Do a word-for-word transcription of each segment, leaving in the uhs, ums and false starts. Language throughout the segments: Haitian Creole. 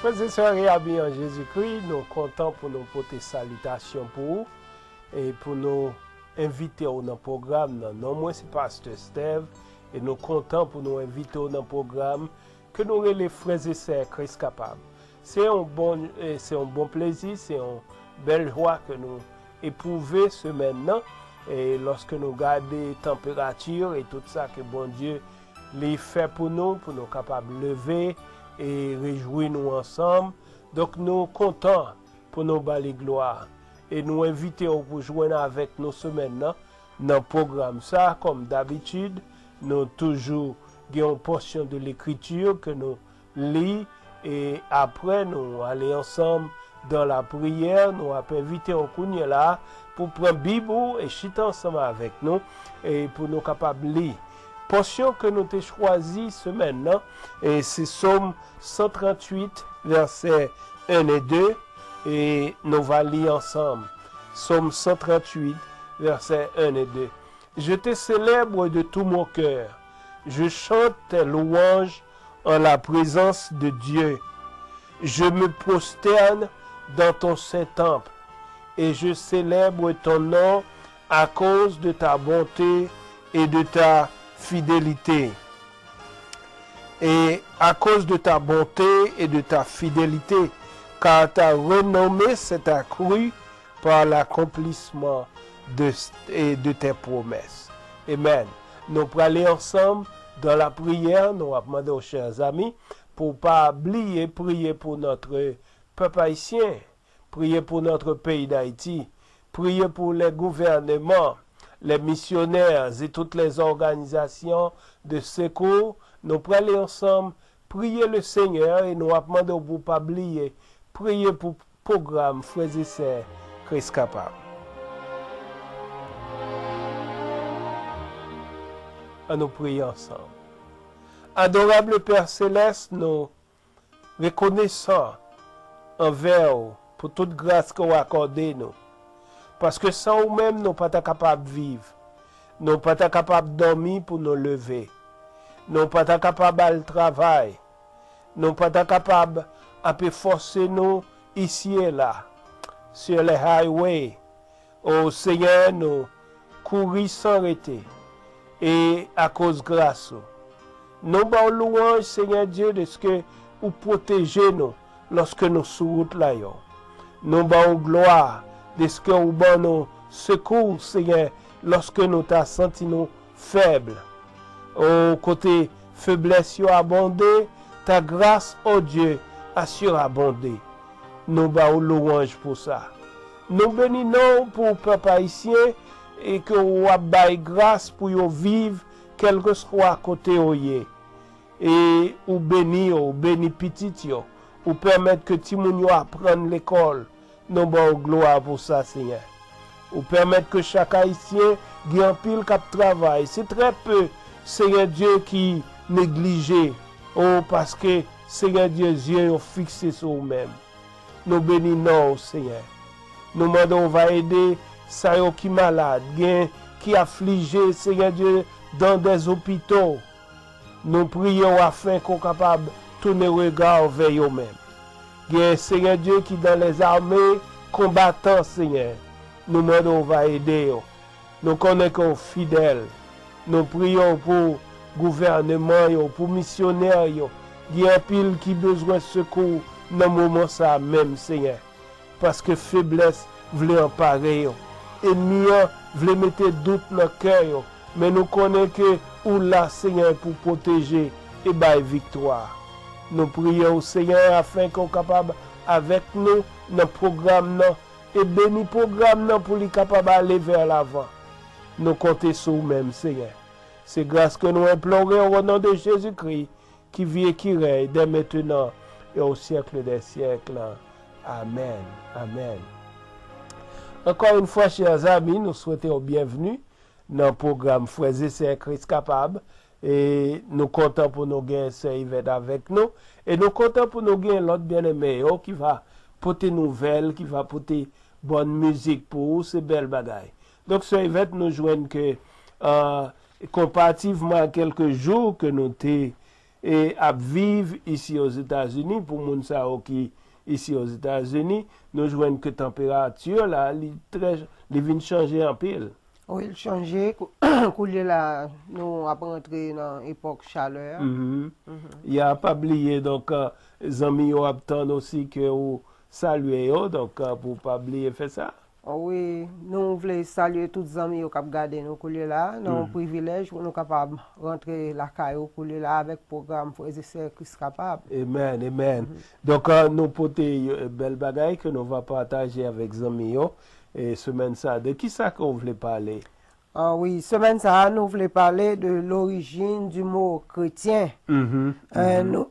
Frè e sè e ami an Jezikri, nou kontan pou nou pote salitasyon pou ou e pou nou envite w nan pwogram nan. Non mwen se Pastè Steve e nou kontan pou nou envite w nan pwogram ke nou rele Frè e sè Kris Kapab. Se yon bon, eh, se yon bon plezi, se yon bèl jwa ke nou epwouve semèn nan. E lòske nou gade tanperati e tout sa ke Bondye li fè pou nou, pou nou kapab leve e rejwi nou ansanm. Donk, nou kontan pou nou ba li glwa. E nou envite w pou jwenn avèk nou semèn nan, nan pwogram sa, kòm dabitid, nou toujou gen yon pòsyon de lekriti ke nou li, e apre nou ale ansanm dan la priyè, nou ap envite w kounye la pou pran Bib ou e chita ansanm avèk nou, e pou nou kapab li. Pòsyon ke nou te chwazi semèn nan, e se Sòm san tranntuit, vèsè en e de, e nou va li ansanm. Sòm san tranntuit, vèsè en e de. Je te célèbre de tout mon cœur. Je chante tes louanges en la présence de Dieu. Je me prosterne dans ton saint temple et je célèbre ton nom à cause de ta bonté et de ta fidélité. Et à cause de ta bonté et de ta fidélité, car ta renommée s'est accrue par l'accomplissement de, et de tes promesses. Amen. Nou prale ansanm dan la priyè, nou ap mande w, chè zami, pou w pa bliye priye pou notre pèp ayisyen, priye pou notre peyi Dayiti, priye pou les gouvernements, les missionnaires et toutes les organisations de secours. Nou prale ansanm priye le Senyè e nou ap mande w pou w pa bliye priye pou pwogram Frè e sè Kris Kapab. An nou priye ansanm. Adorable Père Céleste, nou rekonesan anvè w pou tout gras ke w akòde nou. Paske san ou menm, nou pa ta kapab viv. Nou pa ta kapab dòmi pou nou leve. Nou pa ta kapab al travay. Nou pa ta kapab ap efòse nou isi e la, sur les highways. O Senyè, nou kouri san rete, e akoz gras ou. Nou ba w louwanj, Senyè Dye, dèske ou pwoteje nou lòske nou sou wout la yo. Nou ba w glwa dèske ou ban nou sekou, Senyè, lòske nou ta santi nou fèb. O, kote feblès yo abonde, ta grâce, ô Dieu, a surabondé. Nou ba w louwanj pou sa. Nou beni non w pou pèp ayisyen e ke w ap bay gras pou yo viv kèlkeswa kote yo ye. E ou beni yo, ou beni pitit yo, ou pèmèt ke timoun yo aprann lekòl. Nou ba w glwa pou sa, Senyè. Ou pèmèt ke chak Ayisyen gen anpil k ap travay. Se trè pe, Senyè Dye, ki neglije. O, paske, Senyè Dye, zye yo fikse sou ou menm. Nou beni non w, Senyè. Nou mande w va ede sa yo ki malad, gen ki aflije, Senyè Dye, dans des hôpitaux. Nou priye w afin ke w kapab tounen rega w vè yo menm. Gen, Senyè Dye, ki dans les armées, konbatan, Senyè. Nou mande w va ede yo. Nou konnen ke w fidèl. Nou priye w pou gouvèneman yo, pou misyonè yo. Gen anpil ki bezwen sekou nan moman sa a menm, Senyè. Paske feblès vle anpare yo. Ènmi an vle mete dout nan kè yo. Men nou konnen ke ou la, Senyè, pou pwoteje e bay viktwa. Nou priye w, Senyè, afin ke w kapab avèk nou nan pwogram nan e beni pwogram nan pou li kapab ale vè lavan. Nou konte sou ou menm, Senyè. Se gras ke nou enplore o non de Jezikri, ki viv e ki rèy dès maintenant et au siècle des siècles. Amèn. Amèn. Encore une fois, chers amis, nou swete w byenvni nan pwogram Frè e Sè Kris Kapab. E nou kontan pou nou gen Sè Yvette avèk nou. E nou kontan pou nou gen lòt byeneme yo ki va pote nouvèl, ki va pote bòn mizik pou ou. Se bèl bagay. Donk, Sè Yvette, nou jwenn ke, euh, konparativman a kèlke jou ke nou te e ap viv isi Ozetazini, pou moun sa yo ki isi Ozetazini, nou jwenn ke tanperati la, li trè, li vin chanje anpil. Wi, l chanje. Kou-, koulye la, nou ap rantre nan epòk chalè. Mhm. Mhm. Ya pa bliye, donk, euh, zanmi yo ap tann osi ke ou salye yo, donk, euh, pou pa bliye fè sa. Oh wi, nou vle salye tout zanmi yo k ap gade nou koulye la. Nan yon privilèj pou nou kapab rantre lakay ou koulye la avèk pwogram Frè e Sè Kris Kapab. Amen, amen. Donk, euh, nou pote yon bèl bagay ke nou va pataje avèk zanmi yo, e semèn sa. De ki sa ke w vle pale? Ah wi, semèn sa a, nou vle pale de l'origine du mot chrétien. Mhm, euh, mhm. Nou,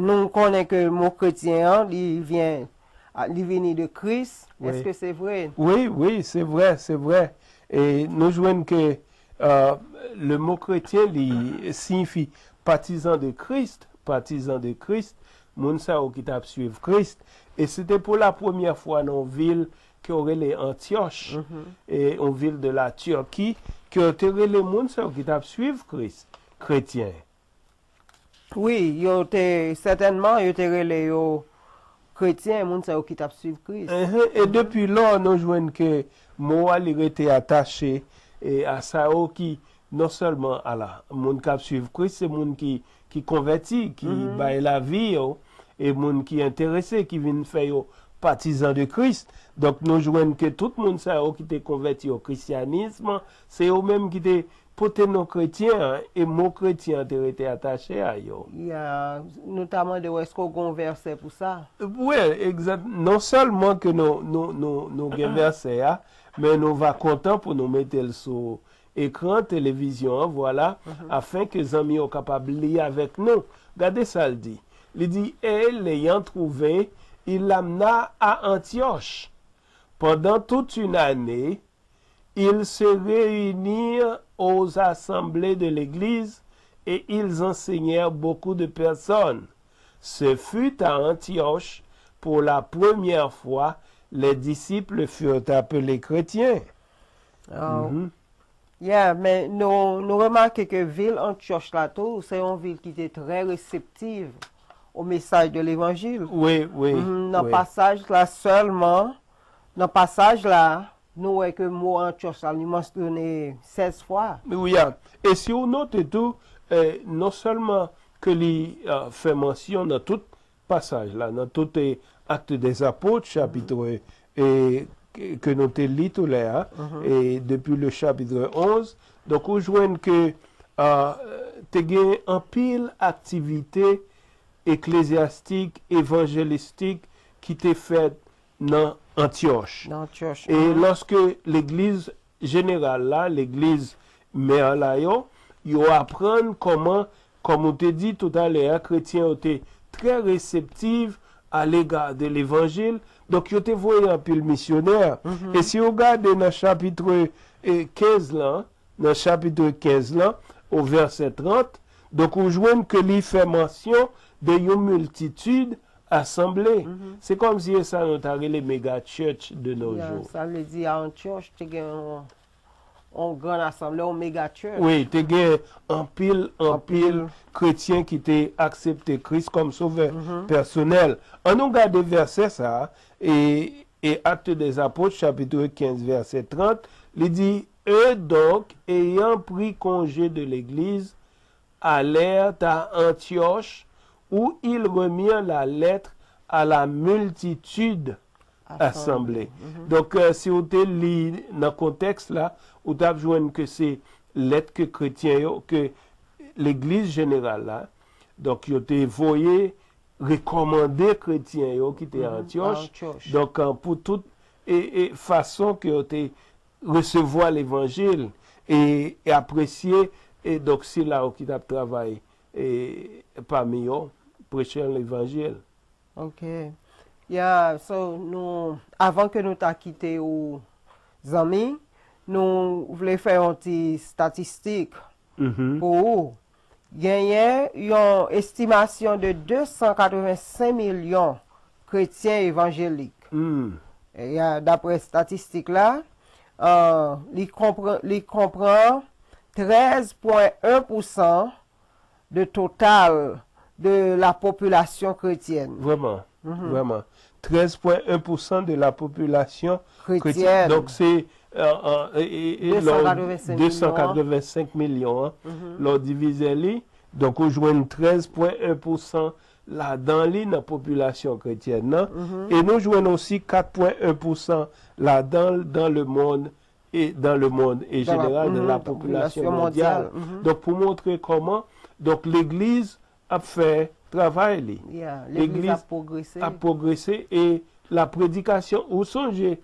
nou konnen ke mo kretyen an, li vyen, ah, li vini de Kris. Wi. Èske se vre? Wi, wi, se vre, se vre. E nou jwenn ke, euh, le mot chrétien, li siyifi patizan de Christ, patizan de Christ, moun sa yo ki t ap swiv Kris. E se te pou la premyè fwa nan yon vil ke yo rele Antyòch, mhm, e yon vil de la Turquie, ke yo te rele moun sa yo ki t ap swiv Kris, kretyen. Wi, yo te, sètènman, yo te rele yo kretyen, moun sa yo ki t ap swiv Kris. Enhen, e depi lò, nou jwenn ke mo a li rete atache, e, a sa yo ki, non sèlman, ala, moun k ap swiv Kris, se moun ki, ki konvèti, ki bay lavi yo, e moun ki enterese, ki vin fè yo patizan de Kris. Donk, nou jwenn ke tout moun sa yo ki te konvèti o krisyanis, se yo menm ki te pote non kretyen an, e mo kretyen an te rete atache a yo. Ya, nou ta mande w èske w gen yon vèsè pou sa? Wi, egzat, non sèlman ke nou, nou, nou, nou gen vèsè a, men nou va kontan pou nou mete l sou ekran televizyon an, vwala, afin ke zanmi yo kapab li avèk nou. Gade sa l di. Li di, et l'ayant trouvé, il l'amena à Antioche. Pendant toute une année, ils se réunirent aux assemblées de l'Église et ils enseignèrent beaucoup de personnes. Ce fut à Antioche, pour la première fois, les disciples furent appelés chrétiens. Oh. Mhm. Yeah, men nou, nou remake ke vil Antyòch la tou, se yon vil ki te trè reseptiv o mesaj de levanjil. Wi, wi, mhm, nan wi. Pasaj la sèlman, nan pasaj la, nou wè ke mo Antyòch la, li mansyone sèz fwa. Wi, a. E si w note tou, eh, non sèlman ke li, eh, fè mansyon nan tout pasaj la, nan tout, eh, Actes des Apôtres, chapit, eh, ke, ke nou te li tou lè a, e depi le chapitre onze, donk ou jwenn ke, eh, te gen anpil aktivite eklezyastik, evanjelistik ki te fèt nan Antyòch. Nan Antyòch, e mhm. Lòske legliz jeneral la, legliz mè la yo, yo aprann kòman, kòm ou te di toutalè a, kretyen yo te trè reseptif alega de levanjil. Donk, yo te voye anpil misyonè. Mhm. E si w gade nan chapit, eh, kenz lan, nan chapit kenz lan, o vèsè trant, donk, ou jwenn ke li fè mansyon de yon miltitid asanble. Mhm. Se kòmsi e sa nou ta rele mega church de nos jours. Ya, sa vle di a Antyòch te gen yon, yon gran asanble, yon mega church. Wi, te gen anpil, anpil, anpil kretyen ki te aksepte Kris kòm sovè, mhm, pèsonèl. Ann nou gade vèsè sa a, e, e Actes des Apôtres, chapitre quinze, verset trente, li di, eux donc, ayant pris congé de l'Église, allèrent à Antioche, où ils remirent la lettre à la multitude assemblée. Mhm. Donk, eh, si w te li nan kontèks la, ou t ap jwenn ke se lèt ke kretyen yo, ke legliz jeneral la, donk, yo te voye rekòmande kretyen yo ki te Antyòch. Donk, eh, pou tout, e, e fason ke yo te resevwa levanjil e, e apresye, e donk sila yo ki t ap travay, e, pami yo, preche levanjil. Ok. Ya, so, nou, avan ke nou ta kite ou, zanmi, nou vle fè yon ti statistik, mhm, pou ou. Genyen yon estimasyon de de san katrevensenk milyon kretyen evanjelik. Hmm. E, a, daprè statistik la, euh, li konpran, li konpran trèz pwen en pousan de total de la population chrétienne. Vraiment, vraiment. Treize point un pour cent de la population chrétienne. Chrétienne. Donc, c'est euh, euh, e, e, e, lè w deux cent quatre-vingt-cinq millions, hein, lè w divize li, donk ou jwenn treize point un pour cent ladan li nan popilasyon kretyèn nan, e nou jwenn osi quatre point un pour cent ladan l dans le monde et dans le monde en général, dans la population mondiale. Donk, pou montre kòman, donk, legliz ap fè travay li. Yeah, legliz ap pwogrese. Ap pwogrese e la predikasyon, ou sonje,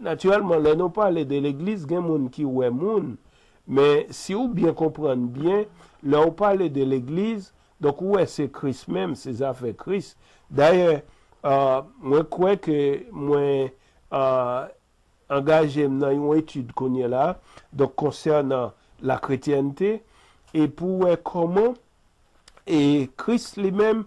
natirèlman, lè nou pale de legliz, gen moun ki wè moun, men si ou byen konprann byen, lè ou pale de legliz, donk ou wè se Kris menm, se zafè Kris. Dayè, euh, mwen kwè ke mwen, euh, angaje m nan yon etid kounye la, donk konsènan la kretyènte, e pou wè kòman, e Kris li menm,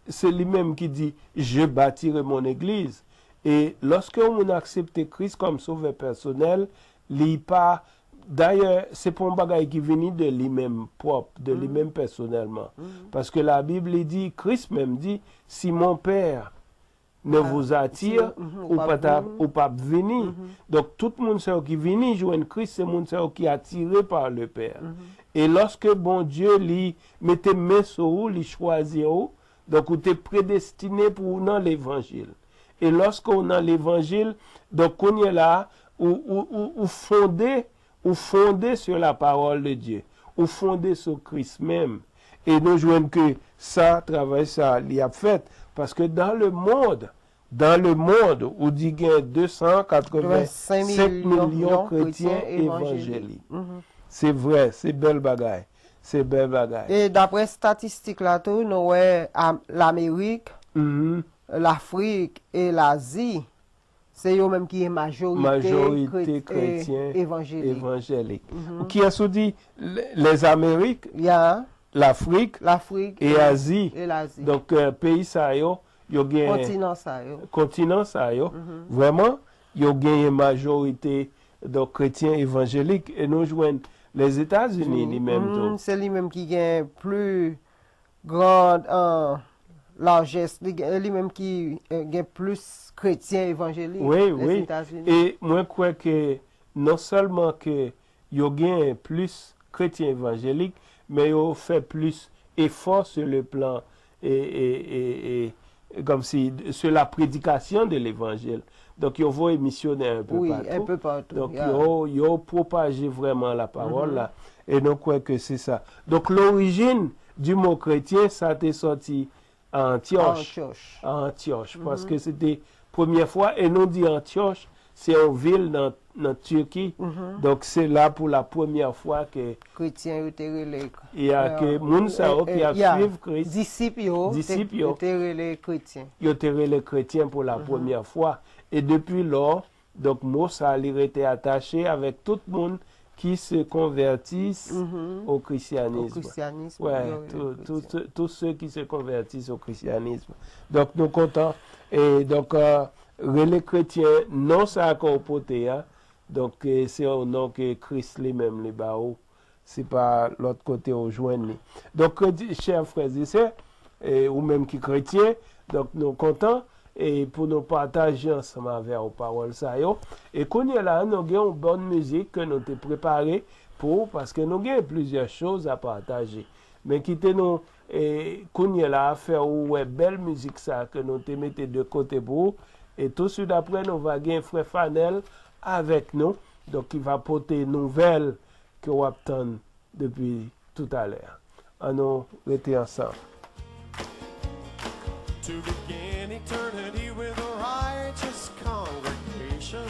se li menm ki di, je bâtirai mon église. E lòske yon moun aksepte Kris kòm sovè pèsonèl, li pa, dayè, se pa yon bagay ki vini de li menm pwòp, de li menm pèsonèlman. Paske Labib li di, Kris menm di, si mon Père ne vous attire, ou pa t ap, ou p ap vini. Donk, tout moun sa yo ki vini jwenn Kris, se moun sa yo ki atire par le Père. E lòske Bondye li mete men sou ou, li chwazi ou, donk ou te predestine pou ou nan levanjil. E lòske ou nan levanjil, donk kounye la, ou, ou, ou, ou fonde ou fonde sur la parole de Dieu, ou fonde sou Kris menm. E nou jwenn ke sa, travay sa, li ap fèt. Paske dans le monde, dans le monde, ou di gen deux cent quatre-vingt-cinq millions kretyen evanjelik. Se vrè, se bèl bagay. Se bèl bagay. E daprè estatistik la tou, nou wè Lamerik, Lafrik e Lazi, se yo menm ki gen majorite kretyen evanjelik. Kiyès ou di? Lèzamerik, Lafrik e Azi. Donk, euh, peyi sa yo, yo gen kontinan sa yo. Kontinan sa yo, vrèman, yo genyen majorite, donk, kretyen evanjelik. E nou jwenn Lèzetazini li menm tou. Se li menm ki gen pli grand, euh, largesse, li, li menm ki, euh, gen plis kretyen evanjelik Lèzetazini. Wi, wi. E mwen kwè ke non sèlman ke yo gen plis kretyen evanjelik, men yo fè plis efò sur le plan, e, e, e, e, kòmsi, sur la prédication de l'évangile. Donk, yo voye misyonè un peu partout. Donk, yo, yo pwopaje vrèman la parole la. E nou kwè ke se sa. Donk, l'origine du mot chrétien, sa te sòti a Antyòch. A Antyòch. A Antyòch, paske se te premyè fwa, e nou di Antyòch, se yon vil nan, nan Tiki. Donk, se la pou la premyè fwa ke kretyen yo te rele, ya, ke moun sa yo ki ap suiv Kris, disip yo, disip yo te rele kretyen. Yo te rele kretyen pou la premyè fwa. E depi lò, donk, mo sa, li rete atache avèk tout moun qui se convertissent au christianisme. Au christianisme, ouais, tous ceux qui se convertissent au christianisme. Donk, nou kontan. E donk, euh, rele kretyen, non sa ke w pote a, donk, euh, se yon non ke Kris li menm li ba ou. Se pa lòt kote ou jwenn li. Donk, kredi, chè frè e sè, e ou menm ki kretyen, donk, nou kontan, e pou nou pataje ansanm avè w pawòl sa yo. E kounye la, nou gen yon bòn mizik ke nou te prepare pou ou, paske nou gen plizyè choz a pataje. Men kite nou, e, kounye la, fè ou wè bèl mizik sa ke nou te mete de kote pou ou. E touswit apre, nou va gen frè Fanèl avèk nou, donk, ki va pote nouvèl ke w ap tann depi toutalè. Ann nou rete ansanm. To begin eternity with a righteous congregation.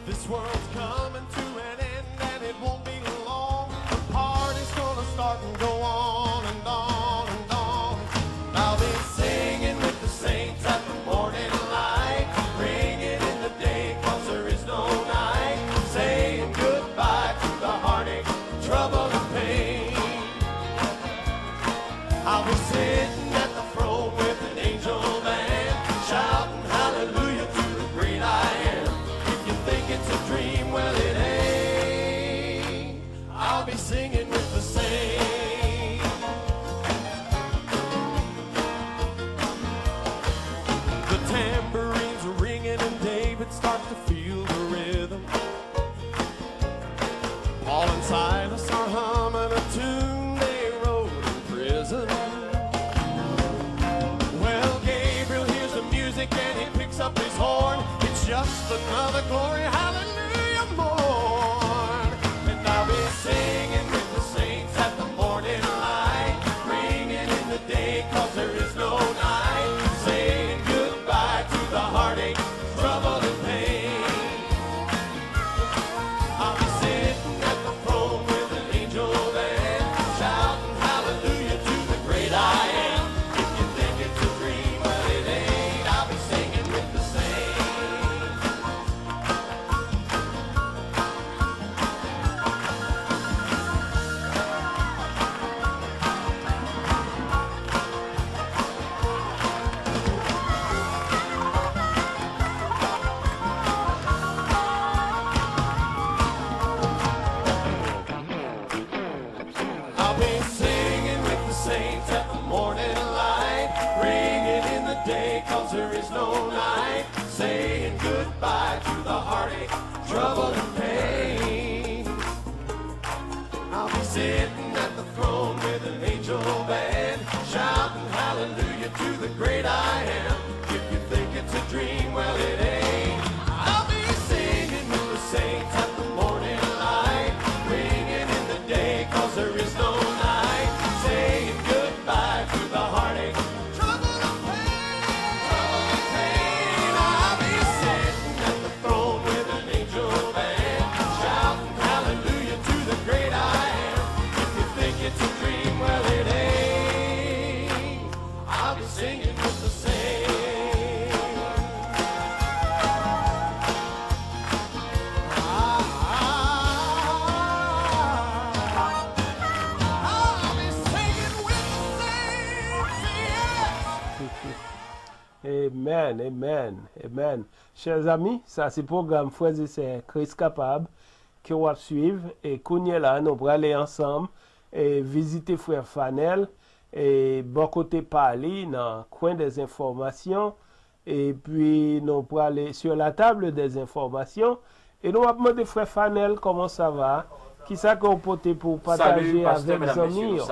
This world's coming to an end and it won't be long. The party's gonna start and go on and on and on. I'll be singing with the saints at the morning light, ringing in the day, 'cause there is no night, saying goodbye to the heartache, trouble, and pain. I'll be sitting at the throne with an angel band, shouting hallelujah to the great I am. If you think it's a dream, well, it ain't. Just another glory, hallelujah, morn. And I'll be singing with the saints at the morning light, ringing in the day, 'cause there is no night, saying goodbye to the heartache, trouble, and pain. I'll be sitting at the throne with an angel band, shouting hallelujah to the great I am. If you think it's a dream, well, it ain't. I'll be singing with the saints. I'll be singing with the saints at the morning light, ringing in the day, 'cause there is no night, saying goodbye to the heartache, trouble, and pain. I'll be sitting at the throne with an angel band, shouting hallelujah to the great I am. If you think it's a dream, well, it ain't. I'll be singing with the saints at the morning light, ringing in the day, 'cause there is no night, saying goodbye to the heartache, trouble, and pain. Trouble and pain. I'll be sitting at the throne with an angel band, shouting hallelujah to the great I am. If you think it's a dream, well, it ain't. I'll be singing with the saints. I'll be singing with the saints, yes. Amen, amen, amen. Chè zanmi, sa se pwogram Frè e Sè Kris Kapab ke w ap swiv. E kounye la, nou prale ansanm e vizite frè Fanel e bò kote pa li nan kwen dè enfòmasyon. Epi nou prale sur la table des informations. E nou ap mande frè Fanel, comment ça va? Kisa ke w pote pou w pataje avèk zanmi yo,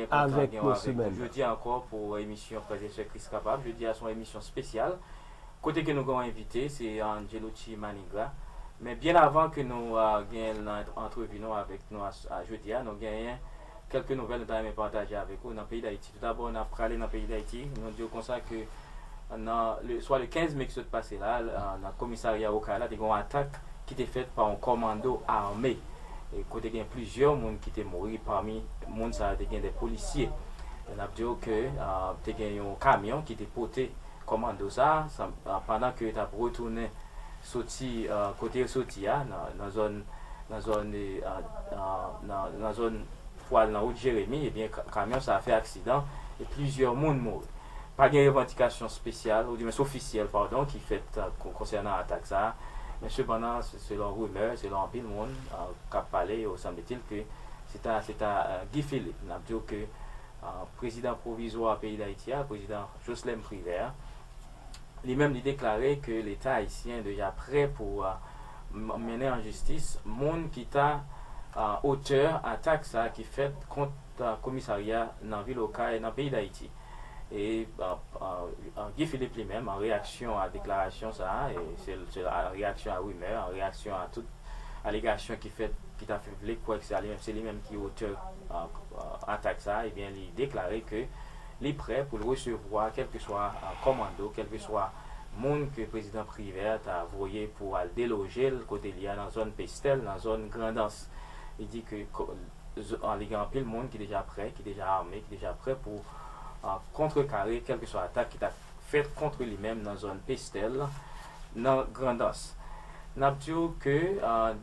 avèk nou semèn? Jodi a ankò pou emisyon Frè e Sè Kris Kapab. Jodi a se yon emisyon espesyal. Kote ke nou gen yon envite, se Angelucci Manigra. Men byen avan ke nou a, genyen l nan antrevi nou avèk nou a, a jodi a, nou genyen kèlke nouvèl nou ta renmen pataje avèk ou nan peyi Dayiti. Toudabò, n ap prale nan peyi Dayiti. Nou di w konsa ke nan le, swa le kenz me ki sot pase la, a, nan komisarya Okay la, te gen yon atak ki te fèt pa yon kòmando ame. E kote gen plizyè moun ki te mouri, pami moun sa yo te gen de polisye. N ap di w ke, a, te gen yon kamyon ki te pote kòmando sa, sa, a, pandan ke yo t ap retounen soti, a, kote yo soti a, nan, nan zòn, nan zòn, e, a, a, nan, nan zòn pou al nan wout Jeremi, ebyen, ka-, kamyon sa a fè aksidan e plizyè moun mouri. Pa gen revandikasyon espesyal, oudimwens ofisyèl, padon, ki fèt, a, kon-, konsènan atak sa a. Men sepandan, se-, selon rimè, selon anpil moun, a, k ap pale, yo sanble-t-il ke se ta, se ta, a, Guy Philippe. N ap di w ke, a, prezidan pwovizwa peyi Dayiti a, prezidan Jocelerme Privert, li menm li deklare ke Leta ayisyen deja prè pou, a, m-, mennen an jistis moun ki ta, a, otè atak sa a ki fèt kont, a, komisarya nan vil Okay nan peyi Dayiti. E, a, a, a, Guy Philippe li menm, an reyaksyon a deklarasyon sa a, e se, se an reyaksyon a rimè, an reyaksyon a tout alegasyon ki fèt, ki ta fè vle kwè ke se li menm, se li menm ki otè, a, a, atak sa a, ebyen, li deklare ke li prè pou l resevwa kèlkeswa, a, kòmando, kèlkeswa moun ke prezidan Privert ta voye pou al deloje l kote li a nan zòn Pestèl, nan zòn Grandans. Li di ke ko-, zo-, a, li gen anpil moun ki deja prè, ki deja ame, ki deja prè pou, a, kontrekare kèlkeswa atak ki ta fèt kont li menm nan zòn Pestèl, nan Grandans. N ap di w ke, a,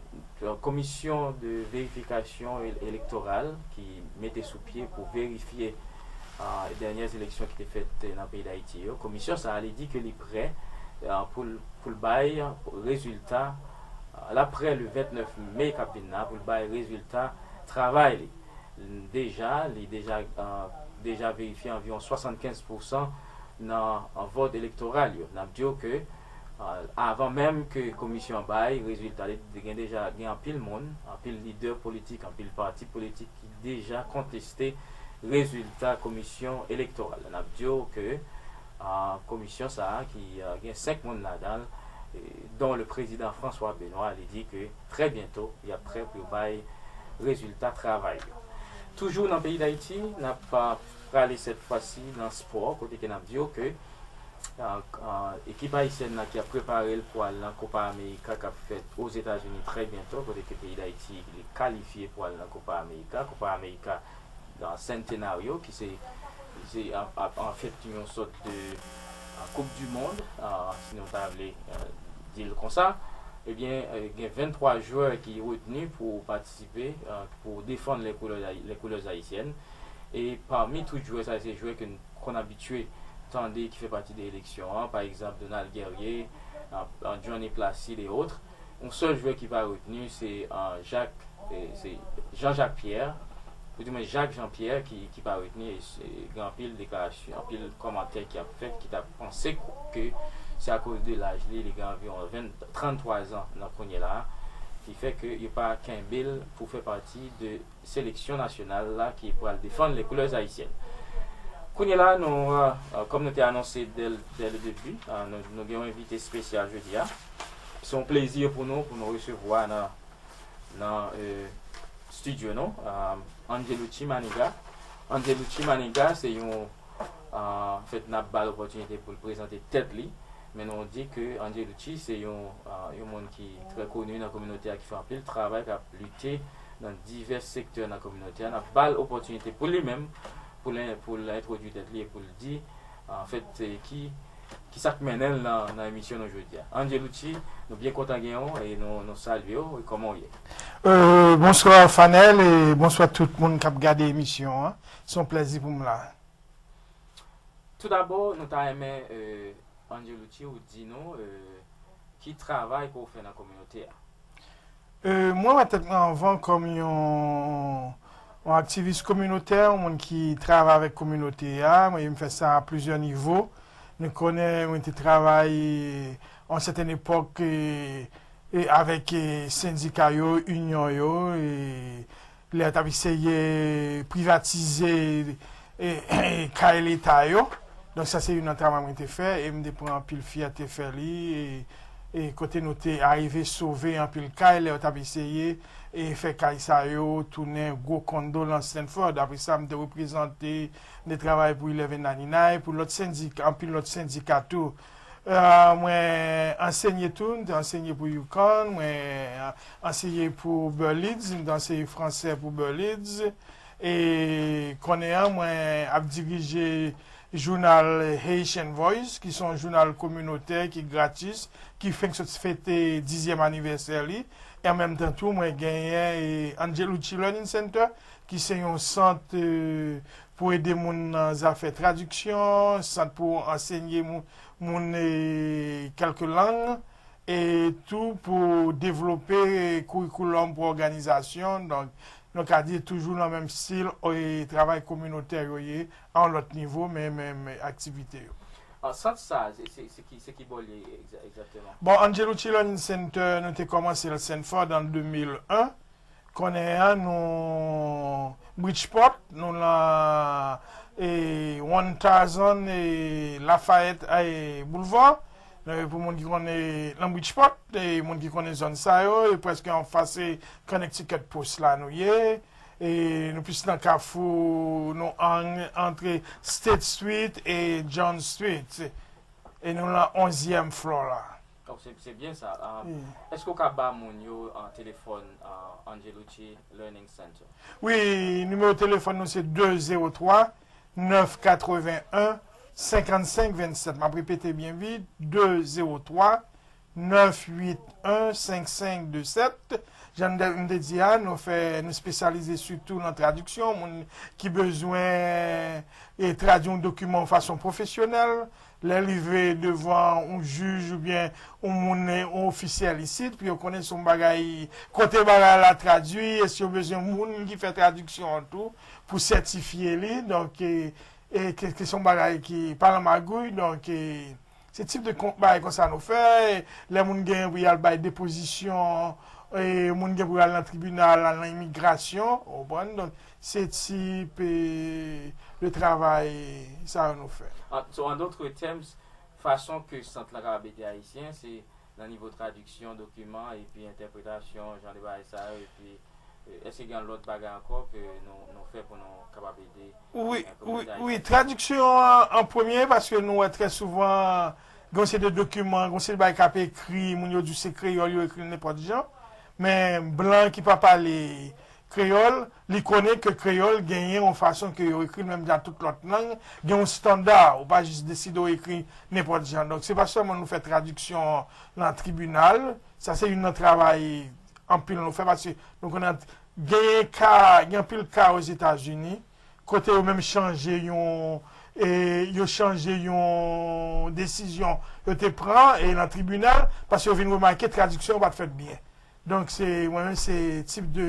komisyon de verifikasyon e-, elektoral ki mete sou pye pou verifye, a, dènyè eleksyon ki te fèt nan peyi Dayiti yo, komisyon sa a, li di ke li prè, a, pou l, pou l bay rezilta, a, l ap prè le vennèf me k ap vin la pou l bay rezilta travay li. Deja, li deja, a, deja verifye anviwon swasannkenz pousan nan, a, vòt elektoral yo. N ap di w ke, a, avan menm ke komisyon bay rezilta li, te gen deja, gen anpil moun, anpil lidè politik, anpil pati politik ki deja konteste rezilta komisyon elektoral la. N ap di w ke, a, komisyon sa a ki, a, gen senk moun ladan l, Don le prezidan François Benoît, li di ke trè byento, y ap prè pou yo bay rezilta travay yo. Toujou nan peyi Dayiti, n ap, a, prale sèt fwa si nan spò, kote ke n ap di w ke, a, a, ekip ayisyèn nan ki ap prepare l pou al nan Copa America k ap fèt Ozetazini trè byento, kote ke peyi Dayiti li kalifye pou al nan Copa America. Copa America, a, Centenario, ki se, se, a, a, anfèt yon sòt de, a, Coupe du Monde, a, si nou ta vle, a, di l konsa. Ebyen, e, gen venntwa jwè ki retni pou patisipe, a, pou defann les couleurs, les couleurs haïtiennes. E pami tout jwè sa, se jwè ke n konn abitye tande ki fè pati de eleksyon an, pa egzanp, Donald Guerrier, a, a, Johnny Placide et autres. Yon sèl jwè ki pa retni, se, a, Jacques, e, se Jean-Jacques Pierre, ou di mwen Jacques Jean-Pierre ki, ki pa retni, e se, gen anpil deklarasyon, anpil kòmantè ki ap fèt, ki ta panse ke se akoz de laj li, li gen anviwon ven, tranntwa zan nan kounye la, ki fè ke yo pa kenbe l pou fè pati de seleksyon nasyonal la ki pral defann les couleurs haïtiennes. Kounye la, nou, a, a, kòm nou te anonse dès, dès le début, a, nou, nou gen yon envite espesyal jodi a. Se yon plezi pou nou, pou nou resevwa nan, nan, e, estidyo nou, a, Angelucci Maniga. Angelucci Maniga, se yon, a, anfèt, n ap ba l opòtinite pou l prezante tèt li, men nou di ke Angelucci se yon, a, yon moun ki trè koni nan kominote a, ki fè anpil travay, k ap lite nan divès sektè nan kominote a. N ap ba l opòtinite pou li menm, pou l, pou l entwodui tèt li e pou l di, anfèt, e, ki, ki sa k mennen l nan, nan emisyon nou jodi a. Angelucci, nou byen kontan gen w e nou, nou salye w. E kòman w ye? Euh, bonsoir Fanel e bonsoir tout moun k ap gade emisyon an. Se yon plèzi pou m la. Toudabò, nou ta renmen, euh, Angelucci, ou di nou, euh, ki travay ke w fè nan kominote a? Euh, mwen wè tèt mwen anvan kòm yon, yon aktivis kominotè, yon moun ki travay avèk kominote a. Mwen, m fè sa a plizyè nivo. Nou konnen mwen te travay, e, yon sèten epòk, e, e, avèk, e, sendika yo, inyon yo, e, lè yo t ap eseye privatize, e, e, kay leta yo. Donk, sa se youn nan travay mwen te fè, e m te pran anpil fyète fè li, e, e kote nou te arive sove anpil kay, lè yo t ap eseye, e, fè kay sa yo tounen gwo kondo nan Stanford. Apre sa, m te reprezante, m te travay pou Eleven Ninety-Nine, pou lòt sendika, anpil lòt sendika tou. Euh, mwen ansenye tou, m te ansenye pou UConn, mwen ansenye pou Berlitz, m te ansenye fransè pou Berlitz. E kounye a, mwen ap dirije jounal Haitian Voice, ki se yon jounal kominotè ki gratis, ki fenk sot fete dizyèm anivèsè li. E an menm tan tou, mwen genyen, e, Angelucci Learning Center, ki se yon sant, e, pou ede moun nan zafè tradiksyon, sant pou ansenye moun, moun, e, kèlke lang, e tou pou devlope kourikoulòm pou òganizasyon. Donk, nou ka di toujou nan menm stil, e, travay kominotè yo ye, a yon lòt nivo, men menm aktivite yo. Ah, sant sa, se, se, se ki, se ki bò l ye egza-, egzakteman? Bon, Angelucci Learning Center, nou te kòmanse l Stanford an de mil en. Kounye a, nou Bridgeport, nou nan, e, one thousand, e, Lafayette, e, Boulevard. E, pou moun ki konnen, nan Bridgeport, e, moun ki konnen zòn sa yo, e prèske anfas, e, Connecticut Post la nou ye. E nou plis nan kafou, nou an-, antre State Street e John Street. E nou nan onzyèm flò la. Oh, se, se byen sa. Ah, wi. Èske w ka ba moun yo, ah, telefòn, ah, Angelucci Learning Center? Wi, nimewo telefòn nou se de zewo twa, nèf katreven en, senkannsenk vennsèt. M ap repete byen vit, de zewo twa, nèf uit en, senk senk de sèt. Jan m te, m te di a, nou fè, nou espesyalize sitou nan tradiksyon, moun ki bezwen, e, tradui yon dokiman yon fason pwofesyonèl. Lè l rive devan yon jij oubyen yon moun, yon ofisyèl isit, pou yo konnen se yon bagay, kote bagay la tradui, e si yo bezwen moun ki fè tradiksyon an tou, pou sètifye li. Donk, e, e ke, ke se yon bagay ki pa nan magouy, donk, e, se tip de kon-, bagay konsa nou fè. Lè moun gen pou y al bay depozisyon, e, moun gen pou y al nan tribinal, al nan imigrasyon, ou konprann? Donk, se tip, e, de travay sa yo nou fè. Ah, so, en d'autres termes, fason ke sant lan kapab ede Ayisyen, se nan nivo tradiksyon, dokiman, epi entèpretasyon, jan de bagay sa yo, epi, e, èske gen lòt bagay ankò ke nou, nou fè pou nou kapab ede, Wi, e, wi, kominote wi, ayisyèn? Tradiksyon an, an premye, paske nou wè trè souvan, gen yon seri de dokiman, gen yon seri de bagay k ap ekri, moun yo di se kreyòl, yo ekri l nenpòt jan. Men blan ki pa pale kreyòl, li konnen ke kreyòl genyen yon fason ke yo ekri l, menm jan tout lòt lang, gen yon estanda, ou pa jis deside w ekri nenpòt jan. Donk, se pa sèlman nou fè tradiksyon nan tribinal, sa se youn nan travay anpil nou fè, paske nou konnen genyen ka, gen anpil ka Ozetazini, kote yo menm chanje yon, e, yo chanje yon desizyon yo te pran, e, nan tribinal, paske yo vin remake tradiksyon yo pa t fèt byen. Donk, se, mwen menm, se tip de,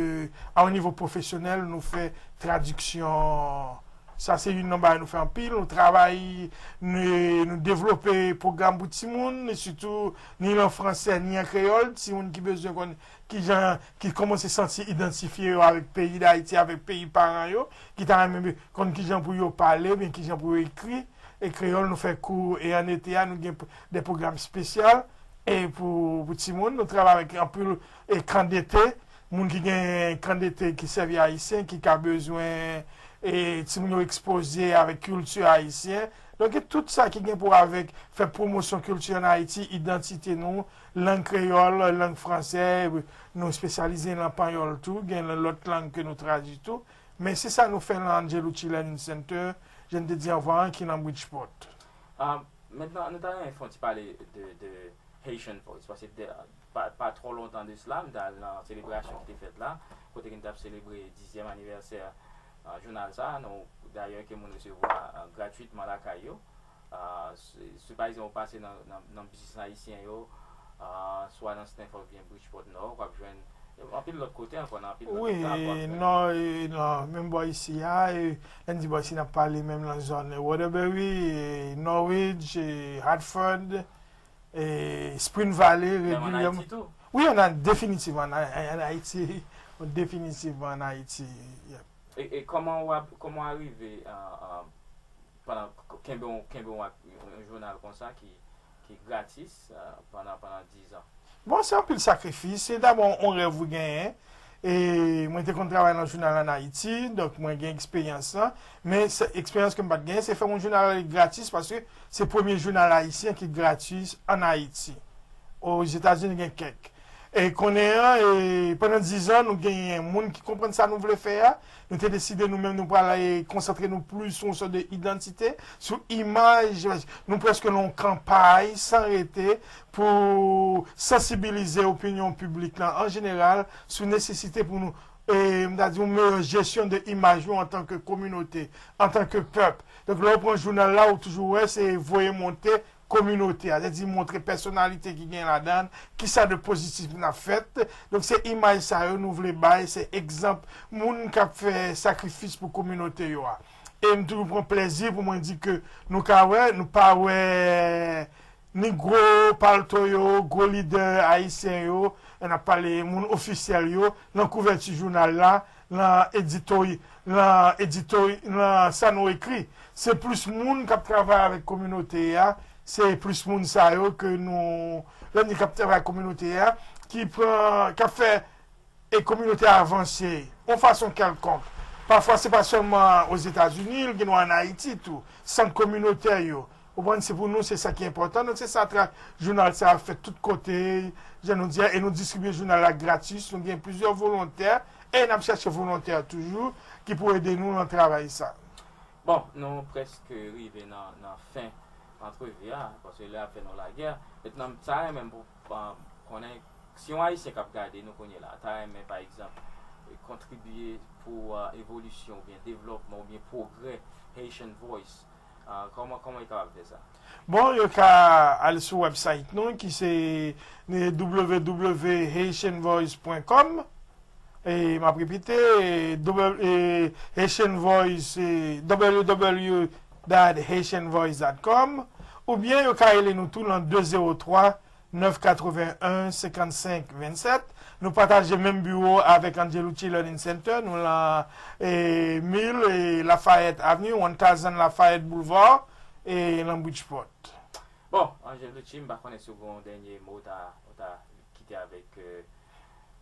a yon nivo pwofesyonèl, nou fè tradiksyon. Sa se youn nan bagay nou fè anpil. Nou travay, nou, nou devlope pwogram pou timoun, e sitou ni an fransè, ni an kreyòl, timoun ki bezwen konn kijan, ki kòmanse santi idantifye yo avèk peyi Dayiti, avèk peyi paran yo, ki ta renmen konn kijan pou yo pale, oubyen kijan pou yo ekri, e kreyòl, nou fè kou, e an ete a, nou gen p-, de pwogram espesyal, e pou, pou timoun, nou travay avèk anpil, e kan dete, moun ki gen kan dete ki sèvi ayisyen, ki ka bezwen, e timoun yo ekspoze avèk kilti ayisyen. Donk, e tout sa ki gen pou avèk fè pwomosyon kilti ann Ayiti, idantite nou, lang kreyòl, lang fransè, nou espesyalize nan panyòl tou, gen lòt lang ke nou tradui tou. Men se sa nou fè nan Angelou Children's Center, jan m te di anvan an, ki nan Bridgeport. Ah, mentnan, nou ta renmen fè yon ti pale de, de Haitian Voice, paske de, pa, pa twò lontan de sila, m t al nan selebrasyon ki te fèt la, kote ke n t ap selebre dizyèm anivèsè, ah, jounal sa a, nou, dayè ke moun resevwa, ah, gratwitman lakay yo. Ah, se, se pa egzanp, ou pase nan, nan, nan biznis ayisyen yo, ah, swa nan Stanford oubyen Bridgeport Nord, w ap jwenn anpil lòt kote ankò, nan anpil lòt Wi, eta, w ap jwenn. Non, e, non, menm bò isi a, e, lè n di bò isi, n ap pale menm nan zòn Waterbury, e, Norwich, e, Hartford, e, Spring Valley, Menm ann regilyèman. Ayiti tou. Wi, ann, definitivman, ann, ann Ayiti, definitivman ann Ayiti. Yeah. E, e kòman w ap, kòman w arive, ah, ah, pandan k-, kenbe yon, kenbe yon, ak yon, yon jounal konsa ki, ki gratis, ah, pandan, pandan diz an? Bon, se anpil sakrifis. Se dabò yon rèv ou genyen. E mwen te konn travay nan jounal ann Ayiti, donk mwen gen eksperyans lan. Men se, eksperyans ke m pa t genyen, se fè yon jounal gratis, paske se premye jounal ayisyen ki gratis ann Ayiti. Ozetazini gen kèk. E konnen an, e pandan diz an, nou genyen moun ki konprann sa nou vle fè a. Nou te deside nou menm, nou pral, e, konsantre nou plis sou yon sòt de idantite, sou imaj. Nou prèske nan yon kanpay san rete pou sansibilize opinyon piblik lan an jeneral sou nesesite pou nou, e, m ta di, yon meyè jesyon de imaj nou antanke kominote, antanke pèp. Donk, lè w pran jounal la, ou toujou wè se voye monte kominote a, sètadi montre pèsonalite ki gen ladan l, kisa de pozitif n ap fèt. Donk, se imaj sa yo nou vle bay, se egzanp moun k ap fè sakrifis pou kominote yo a. E m toujou pran plezi pou mwen di ke nou ka wè, nou pa wè ni gwo palto yo, gwo lidè ayisyen yo, n ap pale moun ofisyèl yo, nan kouvèti jounal la, nan editori-, nan editori-, nan sa nou ekri. Se plis moun k ap travay avèk kominote a, se plis moun sa yo ke nou, lè n di k ap travay ak kominote a, ki pran, k ap fè e kominote a avanse yon fason kèlkonk. Pafwa, se pa sèlman Ozetazini, l gen dwa ann Ayiti tou. Sant kominotè yo. Ou konprann, se pou nou, se sa ki enpòtan. Donk, se sa tra-, jounal sa a fè tout kote, jan nou di a, e nou distribye jounal la gratis. Nou gen plizyè volontè, e n ap chèche volontè toujou, ki pou ede nou nan travay sa. Bon, nou prèske rive nan, nan fen antrevi a, paske lè a ap fè nou lagè. Mentnan, m ta renmen pou, ah, konnen si yon Ayisyen k ap gade nou kounye la, ta renmen, pa egzanp, kontribye pou, ah, evolisyon oubyen devlòpman oubyen pwogrè Haitian Voice, ah, kòman, kòman li kapab fè sa? Bon, yo ka al sou website nou ki se w w w haitian voice point com. E m ap repete, e, w w w Haitian Voice, e, w w w dot haitian voice dot com, oubyen yo ka rele nou tou nan de zewo twa, nèf katreven en, senkannsenk vennsèt. Nou pataje menm biwo avèk Angelou Children's Center. Nou lan, e, mil, e, Lafayette Avenue, one thousand Lafayette Boulevard, e, nan Bridgeport. Bon, Angelouchy, m pa konnen si w gen yon dènye mo w ta, w ta kite avèk, euh,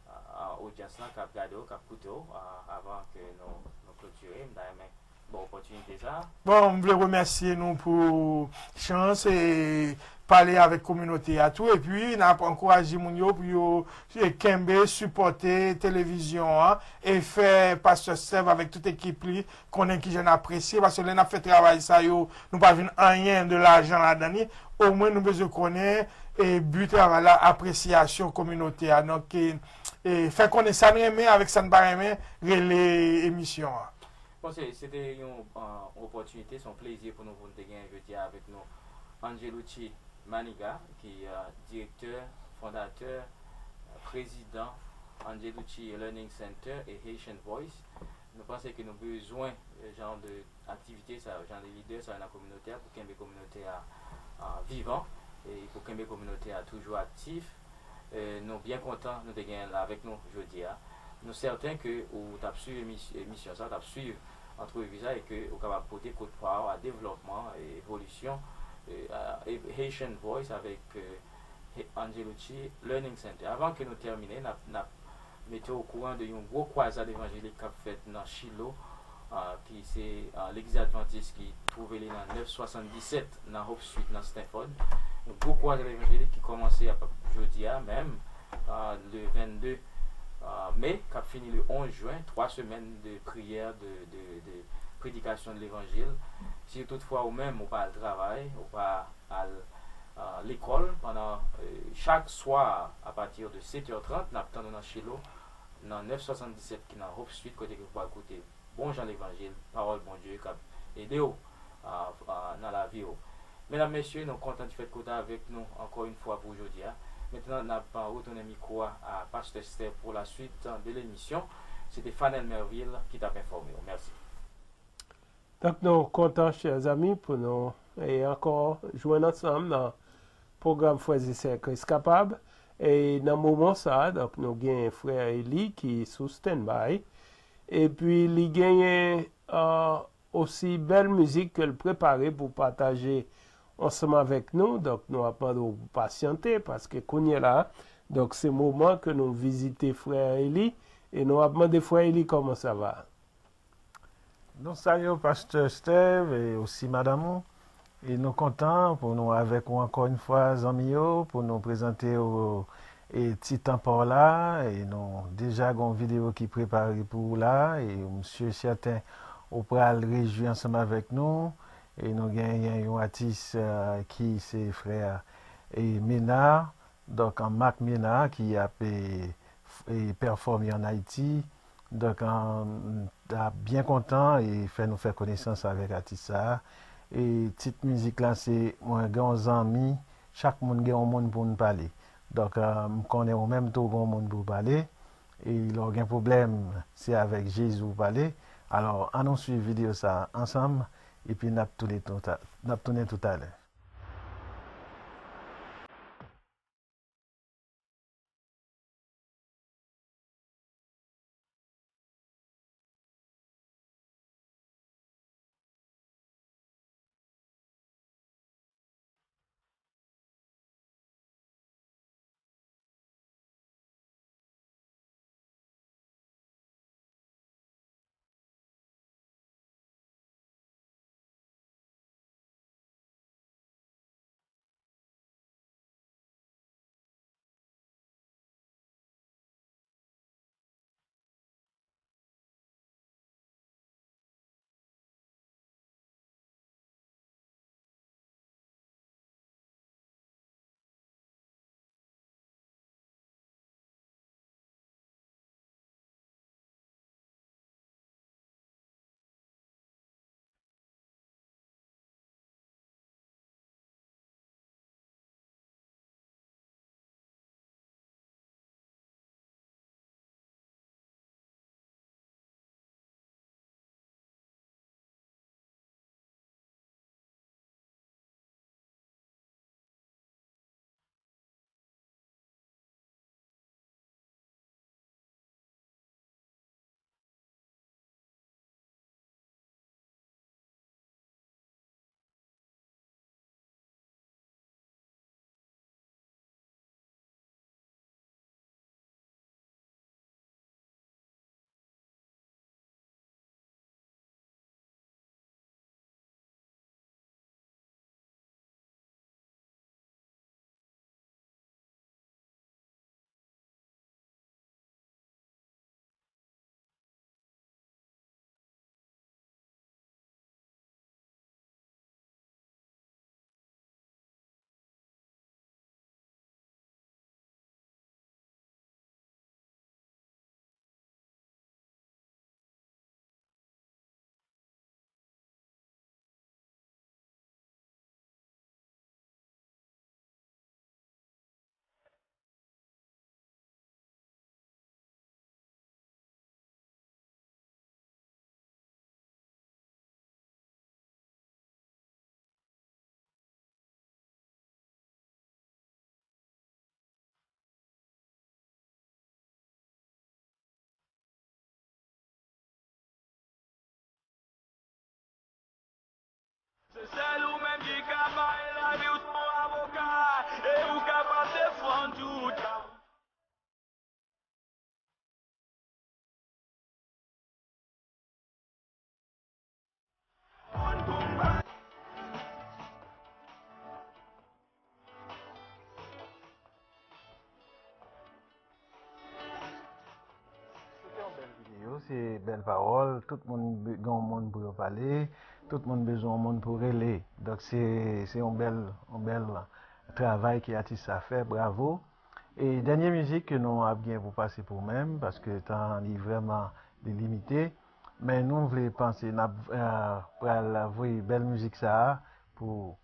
a, a, odyans lan k ap gade w, k ap koute w, a, avan ke nou, nou klotire. M ta renmen ba w opòtinite sa a. Bon, m vle remèsye nou pou chans e pale avèk kominote a tou. Epi, n ap ankouraje moun yo pou yo, e, kenbe, sipòte televizyon an e fè Pastè Steve avèk tout ekip li konnen kijan n apresye, paske lè n ap fè travay sa yo, nou pa jwenn anyen de lajan ladan li. Omwen nou bezwen konnen, e, bi travay la, apresyasyon kominote a. Donk, e, e, fè konnen sa n renmen avèk sa n pa renmen, rele emisyon an. Bon, se, se te yon, euh, opòtinite, se yon plezi pou nou, pou nou te gen jodi a avèk nou Angelouchy Maniga, ki, euh, direktè, fondatè, euh, prezidan Angelouchy Learning Center e Haitian Voice. Nou panse ke nou bezwen, euh, jan de aktivite sa yo, jan de lidè sa yo nan kominote a pou kenbe kominote a, euh, vivan e pou kenbe kominote a toujou aktif. E nou byen kontan nou te genyen l avèk nou jodi a. Nou sèten ke ou t ap swiv emis-, emisyon sa, w t ap swiv antrevi sa e ke ou kapab pote kout pa w a devlòpman e evolisyon, e, a, e Haitian Voice avèk, e, He-, Angelouchy Learning Center. Avan ke nou tèmine, n ap, n ap mete w okouran de yon gwo kwazad evanjelik k ap fèt nan Chilo, a, ki se, a, legliz advantis ki twouve li nan nèf swasanndisèt nan Hope Street nan Stanford. Yon gwo kwazad evanjelik ki kòmanse ap, jodi a menm, a, le vennde, a, me, k ap fini le onz jen, twa semèn de priyè, de, de, de predikasyon de levanjil. Si toutfwa ou menm ou pa al travay, ou pa al, a, lekòl pandan, e, chak swa apati de sèt è trant, n ap tann ou nan Chilo, nan nèf swasanndisèt ki nan Hope Street, kote ke ou pral koute bon jan levanjil, pawòl Bondye k ap ede w, a, a, nan lavi w. Medam, mesye, nou kontan di fèt ke w te avèk nou ankò yon fwa pou jodi a. Mentnan, n ap, a, retounen mikwo a a Pastè Steve pou la suite de l'émission. Se te Fanel Merville ki t ap enfòme w. Mèsi. Donk, nou kontan, chè zanmi, pou nou, e, ankò jwenn ansanm nan pwogram Frè e Sè Kris Kapab. E nan moman sa a, donk, nou gen frè Eli ki sou standby. Epi, li genyen, a, osi bèl mizik ke l prepare pou pataje ansanm avèk nou. Donk, nou ap mande w pasyante, paske kounye la, donk, se moman ke nou vizite frè Eli. E nou ap mande frè Eli kòman sa va. Nou salye w, Pastè Steve, e osi madanm ou. E nou kontan pou nou avèk ou ankò yon fwa, zanmi yo, pou nou prezante w, e, ti tan pa w la. E nou deja gen yon videyo ki prepare pou ou la. E m si e sèten ou pral rejwi ansanm avèk nou. E nou genyen yon atis, e, ki se frè, e, Ménard. Donk, an Marc Ménard ki ap, e, f-, e, pèfòme an Ayiti. Donk, an, m ta byen kontan e fè nou fè konesans avèk atis sa a. E tit mizik la se Mwen gen yon zanmi, chak moun gen yon moun pou n pale. Donk, e, m konnen ou menm tou gen yon moun pou w pale. E lè w gen pwoblèm, se avèk Jezi w pale. Alò, ann nou swiv videyo sa a ansanm, epi n ap tounen touta-, n ap tounen toutalè. Se bèl pawòl, tout moun be- gen yon moun pou yo pale, tout moun bezwen yon moun pou rele. Donk se se yon bèl yon bèl travay ke atis sa fè, bravo. E dènye mizik ke nou ap gen pou pase pou menm, paske tan an li vrèman li limite, men nou vle panse n ap eh, pral voye bèl mizik sa a pou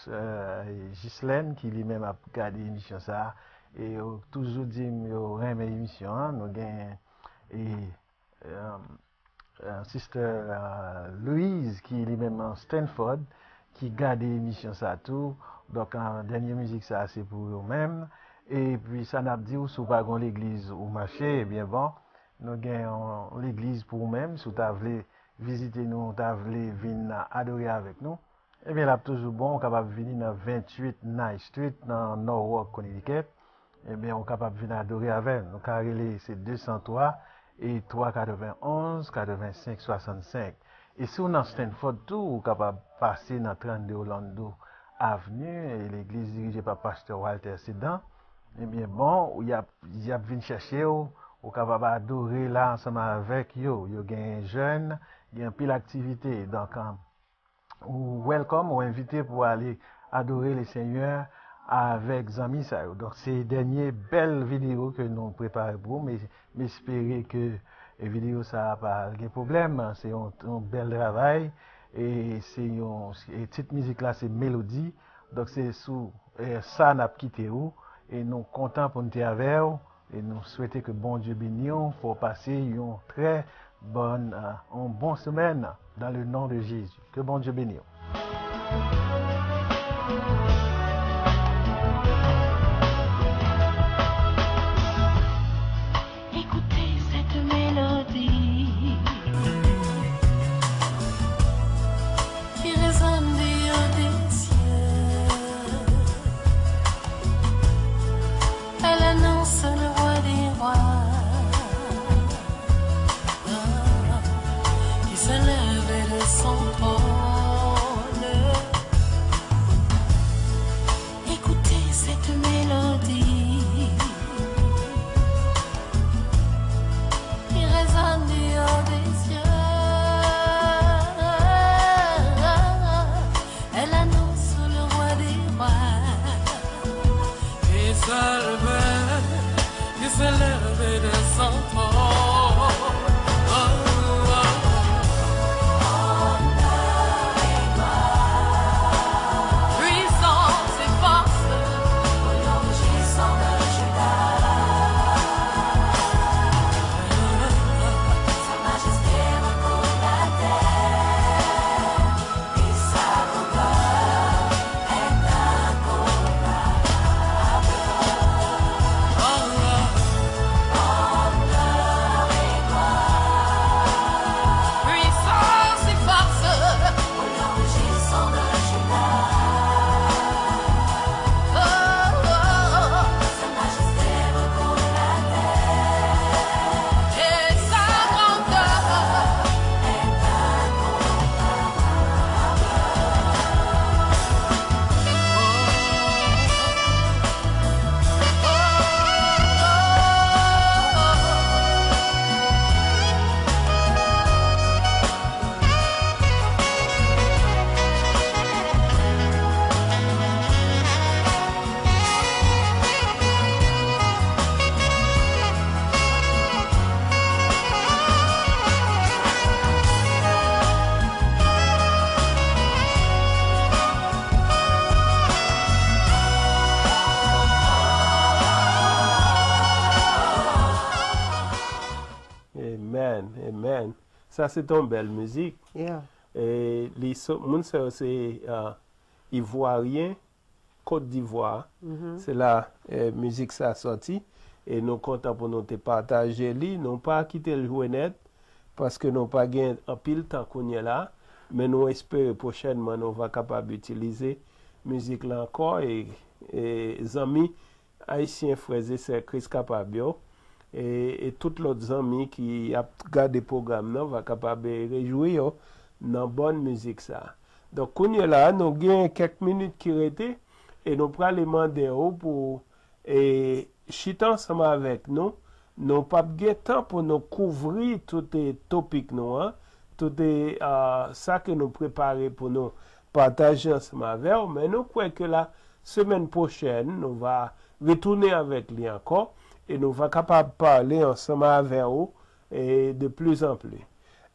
eh, Jislèn ki li menm ap gade emisyon sa a. E yo toujou di m yo renmen emisyon an. Nou gen e eh, eh, Sister eh, Louise ki li menm nan Stanford ki gade emisyon sa tou. Donk eh, dènye mizik sa se pou yo menm. Epi sa n ap di w, si w pa gen yon legliz ou mache, ebyen bon, nou gen yon legliz pou ou menm. Si w ta vle vizite nou, w ta vle vin adore avèk nou, ebyen l ap toujou bon. Ou kapab vini nan venntuit Nye Street nan Norwalk, Connecticut. Ebyen ou kapab vin adore avè n. Nou ka rele se de san twa e twa katrevenn onz katrevensenk swasannsenk. E si w nan Stanford tou, ou kapab pase nan trannde Orlando Avenue, e legliz dirije pa pastè Walter Sedan. Ebyen bon, y ap y ap vin chèche w, ou kapab adore la ansanm avèk yo. Yo gen jèn, gen anpil aktivite. Donk, ou welcome, ou envite pou ale adore le Senyè avèk zanmi sa yo. Donk, se dènye bèl videyo ke nou prepare pou ou. M espere ke videyo sa a pa gen pwoblèm. Se yon, yon bèl travay. E se yon, e tit mizik la se Melodi. Donk, se sou eh, sa n ap kite ou. E nou kontan pou n te avè w. E nou swete ke Bondye beni w, fè w pase yon trè bòn, eh, yon bon semèn dans le nom de Jésus. Ke Bondye beni w. Écoutez cette mélodie qui résonne du haut des cieux. Elle annonce le roi des rois qui se lève de son trône. Écoutez cette mélodie qui résonne du haut des cieux. Elle annonce le roi des rois qui se lève, qui se lève de son trône. Puissance et force. Amen, amen. Sa se t on bèl mizik. Yeah. E li so, moun sa yo se uh, Ivwaryen, Kot Divwa. Mm -hmm. Se la eh, mizik sa sòti. E nou kontan pou nou te pataje li. Nou pa kite l jwe nèt, paske nou pa gen anpil tan kounye la. Men nou espere pwochènman nou va kapab itilize mizik la ankò. E, e zanmi Ayisyen, frè e sè Kris kapab yo, e, e tout lòt zanmi ki ap gade pwogram nan va kapab rejwi yo nan bòn mizik sa. Donk, kounye la, nou gen kèk minit ki rete, e nou prale mande w pou e, chita ansanm avèk nou Nou p ap gen tan pou nou kouvri tout, eh, topik nou an, tout, eh, ah, sa ke nou prepare pou nou pataje ansanm avè w, men nou kwè ke la semèn pwochèn, nou va retounen avèk li ankò, e nou va kapab pale ansanm avè w, eh, de plus en plus.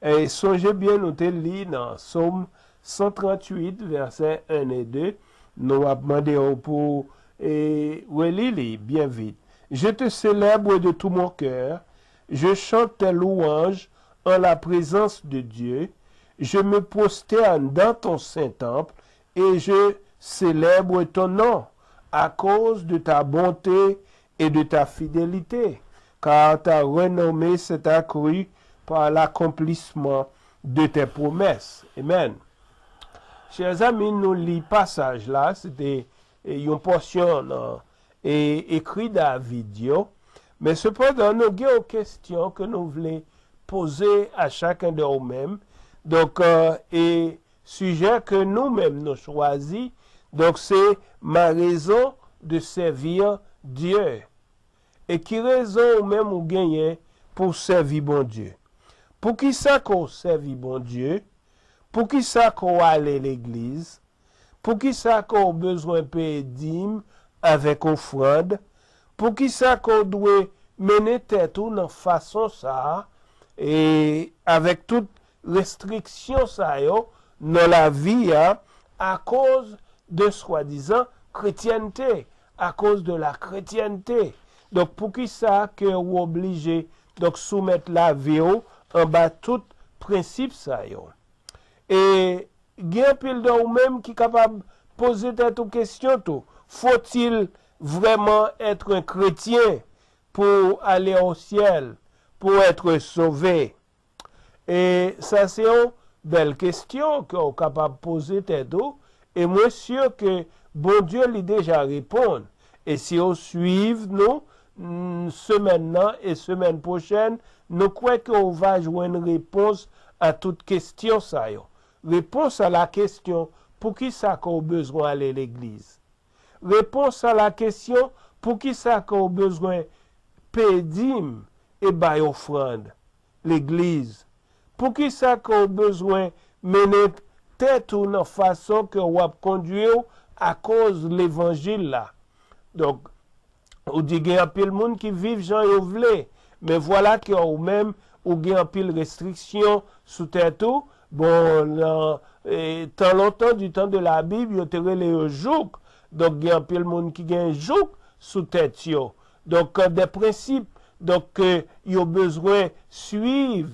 E sonje byen, nou te li nan Sòm san tranntuit, vèsè en e de. Nou ap mande w pou, e, reli li byen vit. Je te célèbre de tout mon cœur, je chante tes louanges en la présence de Dieu, je me prosterne dans ton saint temple et je célèbre ton nom à cause de ta bonté et de ta fidélité, car ta renommée s'est accrue par l'accomplissement de tes promesses. Amen. Chè zanmi, nou li pasaj la, se te, e, yon pòsyon nan, e, ekri David yo. Men sepandan, nou gen yon kesyon ke nou vle poze a chak de ou menm. Donk, e, e sijè ke nou menm nou chwazi, donk, se ma raison de servir Dieu. E ki rezon ou menm ou genyen pou w sèvi Bondye? Poukisa ke w sèvi Bondye? Poukisa ke w ale legliz? Poukisa ke w bezwen peye dim avèk ofrann? Poukisa ke w dwe mennen tèt ou nan fason sa a, e avèk tout restriksyon sa yo nan lavi a, akoz de swadizan kretyènte, akoz de la kretyènte? Donk, poukisa ke w oblije, donk, soumèt lavi w anba tout prensip sa yo? E gen anpil de ou menm ki kapab poze tèt ou kesyon tou, faut-il vraiment être un chrétien pour aller au ciel, pour être sauvé? E sa se yon bèl kesyon ke w kapab poze tèt ou, e mwen si ke Bondye li deja reponn. E si w swiv nou, mm, semèn nan e semèn pwochèn, nou kwè ke w va jwenn repons a tout kesyon sa yo. Repons a la kesyon, poukisa ke w bezwen ale legliz? Repons a la kesyon, poukisa ke w bezwen peye dim e bay ofrann legliz? Poukisa ke w bezwen mennen tèt ou nan fason ke w ap kondui w akoz levanjil la? Donk, ou di gen anpil moun ki viv jan yo vle, men vwala ke ou menm, ou gen anpil restriksyon sou tèt ou. Bon, nan, e, tan lontan, du temps de la Bible, yo te rele yo jouk. Donk, gen anpil moun ki gen jouk sou tèt yo. Donk, de prensip, donk, ke yo bezwen swiv.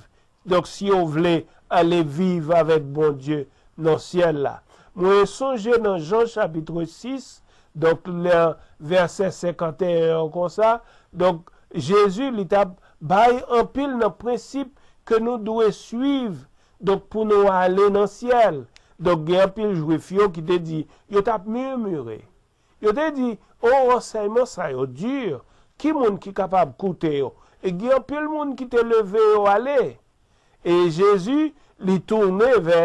Donk, si yo vle ale viv avèk Bondye nan syèl la. Mwen sonje nan Jan chapit sis, donk, nan vèsè senkanteyen an konsa, donk, Jezi, li t ap bay anpil nan prensip ke nou dwe swiv, donk, pou nou ale nan syèl. Donk, gen anpil Jwif yo ki te di, yo t ap mimire. Yo te di, o, ansèyman sa yo di, ki moun ki kapab koute yo? E gen anpil moun ki te leve yo ale. E Jezi, li tounen vè,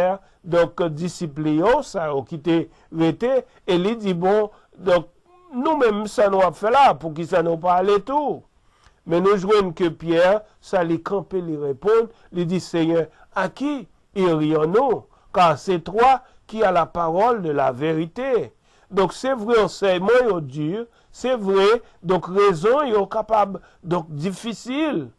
donk, disip li yo, sa yo ki te rete, e li di, bon, donk, nou menm, sa nou ap fè la, poukisa nou pa ale tou? Men nou jwenn ke Pyè, sa li kanpe, li reponn, li di, Seyè, à qui irions-nous? Car c'est toi qui as la parole de la vérité. Donk, se vre, ansèyman yo di, se vre, donk, rezon yo kapab, donk, difisil,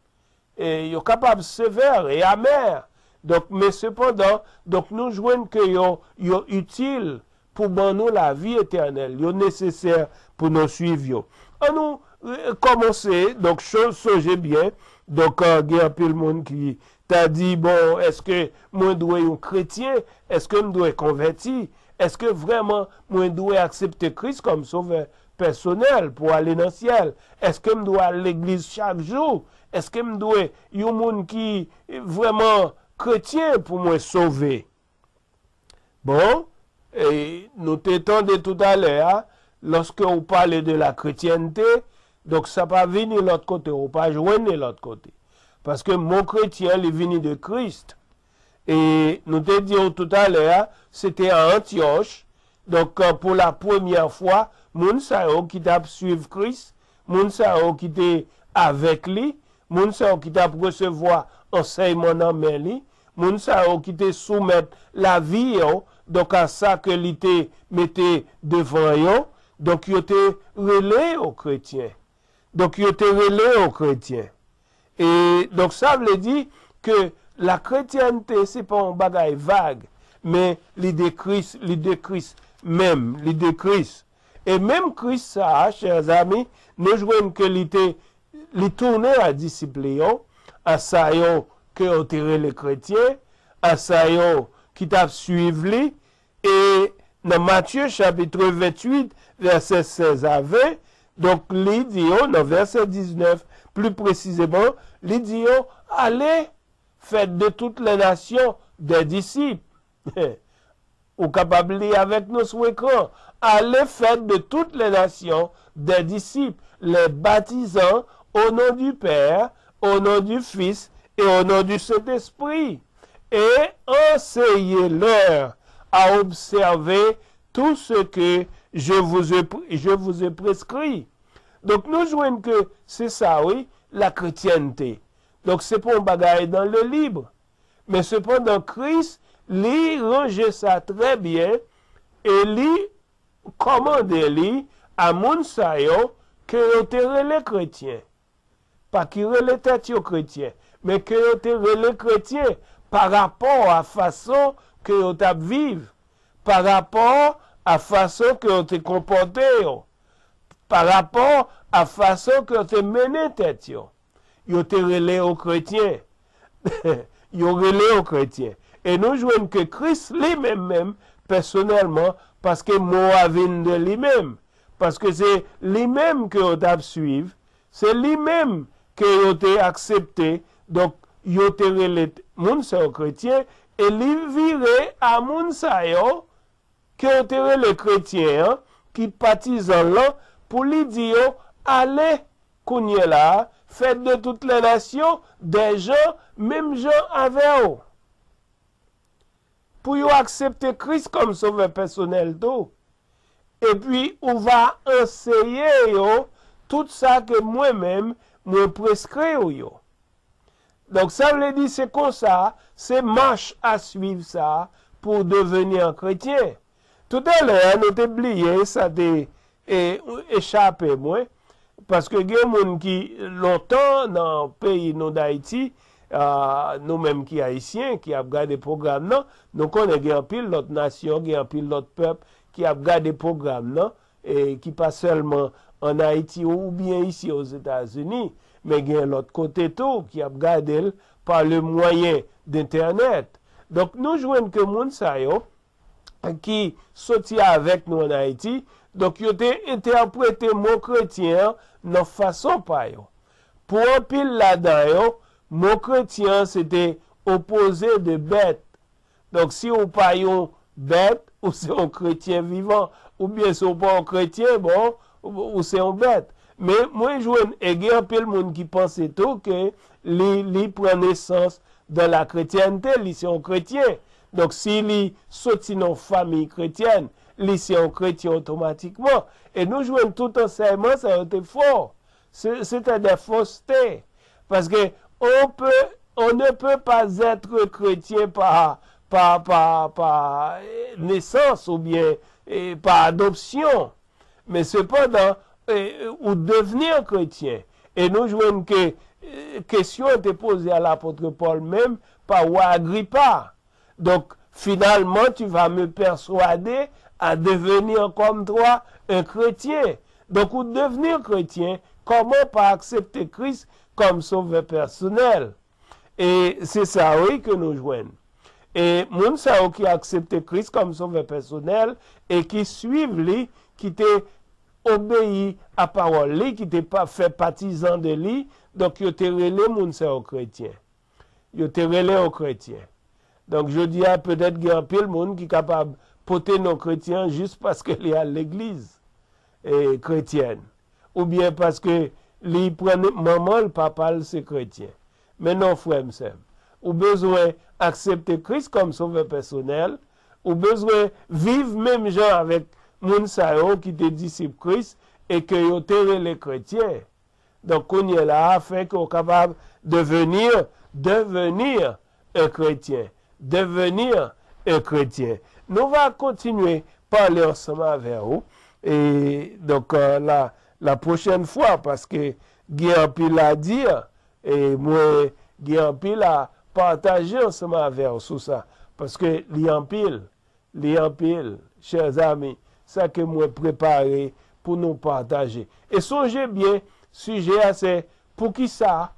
e yo kapab sevè e amè. Donk, men sepandan, donk, nou jwenn ke yo, yo itil pou ban nou lavi etènèl. Yo nesesè pou nou swiv yo. An nou, e, kòmanse, donk, cho-, sonje byen. Donk, e, gen anpil moun ki ta di, bon, èske mwen dwe yon kretyen? Èske m dwe konvèti? Èske vrèman mwen dwe aksepte Kris kòm sovè pèsonèl pou ale nan syèl? Èske m dwe al legliz chak jou? Èske m dwe yon moun ki vrèman kretyen pou mwen sove? Bon, e nou te tande toutalè a, lòske ou pale de la kretyènte, donk sa pa vini lòt kote, ou pa jwenn li lòt kote. Paske mo kretyen, li vini de Kris. E nou te di w toutalè a, se te a Antyòch. Donk, pou la premyè fwa, moun sa yo ki t ap swiv Kris, moun sa yo ki te avèk li, moun sa yo ki t ap resevwa ansèyman nan men li, moun sa yo ki te soumèt lavi yo, donk a sa ke li te mete devan yo, donk yo te rele yo kretyen. Donk yo te rele yo kretyen. E donk sa vle di ke lakretyènte se pa yon bagay vag, men li de Kris, li de Kris menm, li de Kris. E menm Kris sa a, chè zanmi, nou jwenn ke li te, li tounen a disip li yo, a sa yo ke yo te rele kretyen, a sa yo ki t ap suiv li, e nan Matye chapit venntuit, vèsè sèz a ven, donk li di yo, nan vèsè diznèf, pli presizeman, li di yo, ale, faites de toutes les nations des disciples. Ou kapab li avèk nou sou ekran. Allez faire de toutes les nations des disciples, les baptisant au nom du Père, au nom du Fils et au nom du Saint-Esprit, et enseignez-leur à observer tout ce que je vous ai, je vous ai prescrit. Donk nou jwenn ke se sa wi, la chrétienté. Donk se pa yon bagay dans le libre. Men sepandan, Kris, li ranje sa trè byen e li kòmande li a moun sa yo ke yo te rele kretyen. Pa ki rele tèt yo kretyen, men ke yo te rele kretyen pa rapò a fason ke yo t ap viv, pa rapò a fason ke yo te konpòte yo, pa rapò a fason ke yo te mennen tèt yo. Yo te rele yo kretyen. Yo rele yo kretyen. E nou jwenn ke Kris li menm menm, pèsonèlman, paske mo a vin de li menm, paske se li menm ke yo t ap suiv, se li menm ke yo te aksepte, donk yo te rele moun sa yo kretyen, e li vire a moun sa yo ke yo te rele kretyen an, ki patizan l lan, pou li di yo, ale, kounye la a, faites de toutes les nations des gens, menm jan avè w. Pou yo aksepte Kris kòm sovè pèsonèl tou. Epi ou va anseye yo tout sa ke mwen menm, mwen preskri w yo. Donk, sa vle di se konsa, se mach a swiv sa pou deveni an kretyen. Toutalè a, nou te bliye, sa te e, echape mwen, paske gen moun ki lontan nan peyi nou Dayiti, a, nou menm ki Ayisyen, ki ap gade pwogram nan, nou konnen gen anpil lòt nasyon, gen anpil lòt pèp ki ap gade pwogram nan, e ki pa sèlman ann Ayiti oubyen isi Ozetazini, men gen lòt kote tou ki ap gade l pa le mwayen de entènèt. Donk, nou jwenn ke moun sa yo ki soti avèk nou ann Ayiti, donk, yo te entèprete mo kretyen an nan fason pa yo. Pou anpil ladan yo, mo kretyen an se te opoze de bèt. Donk, si w pa yon bèt, ou se yon kretyen vivan. Oubyen si w pa yon kretyen, bon, ou, ou se yon bèt. Men mwen jwenn, e gen anpil moun ki panse tou ke li, li pran nesans dans la chrétienté, li se yon kretyen. Donk, si li soti nan yon fanmi kretyèn, li se yon kretyen otomatikman. E nou jwenn tout ansèyman sa yo te fo. Se, se te de fosté. Paske on peut, on ne peut pas être chrétien par, par, par, par, eh, nesans oubyen, eh, par adopsyon. Men sepandan, eh, ou devni kretyen. E nou jwenn ke, eh, kesyon an te poze a lapot Pòl menm pa wa Agripa. Donc, finalement, tu vas me persuader à devenir comme toi un chrétien. Donk, ou devni kretyen, kòman? Pa aksepte Kris kòm sovè pèsonèl. E se sa, wi, ke nou jwenn. E moun sa yo ki aksepte Kris kòm sovè pèsonèl e ki swiv li, ki te obeyi a pawòl li, ki te pa, fè patizan de li, donk, yo te rele moun sa yo kretyen. Yo te rele yo kretyen. Donk, jodi a, petèt gen anpil moun ki kapab pote non kretyen an jis paske li al legliz, e, kretyèn, oubyen paske li pran manman l, papa l se kretyen. Men non, frè m, sè m, ou bezwen aksepte Kris kòm sovè pèsonèl, ou bezwen viv menm jan avèk moun sa yo ki te disip Kris e ke yo te rele kretyen. Donk, kounye la, afin ke w kapab devenir, devenir un chrétien, devenir un chrétien. Nou va kontinye pale ansanm avè w. E, donk, euh, la, la prochaine fois, paske gen anpil a di, e mwen gen anpil a pataje ansanm avè w sou sa. Paske li anpil, li anpil, chè zami, sa ke mwen prepare pou nou pataje. E sonje byen, sijè a se poukisa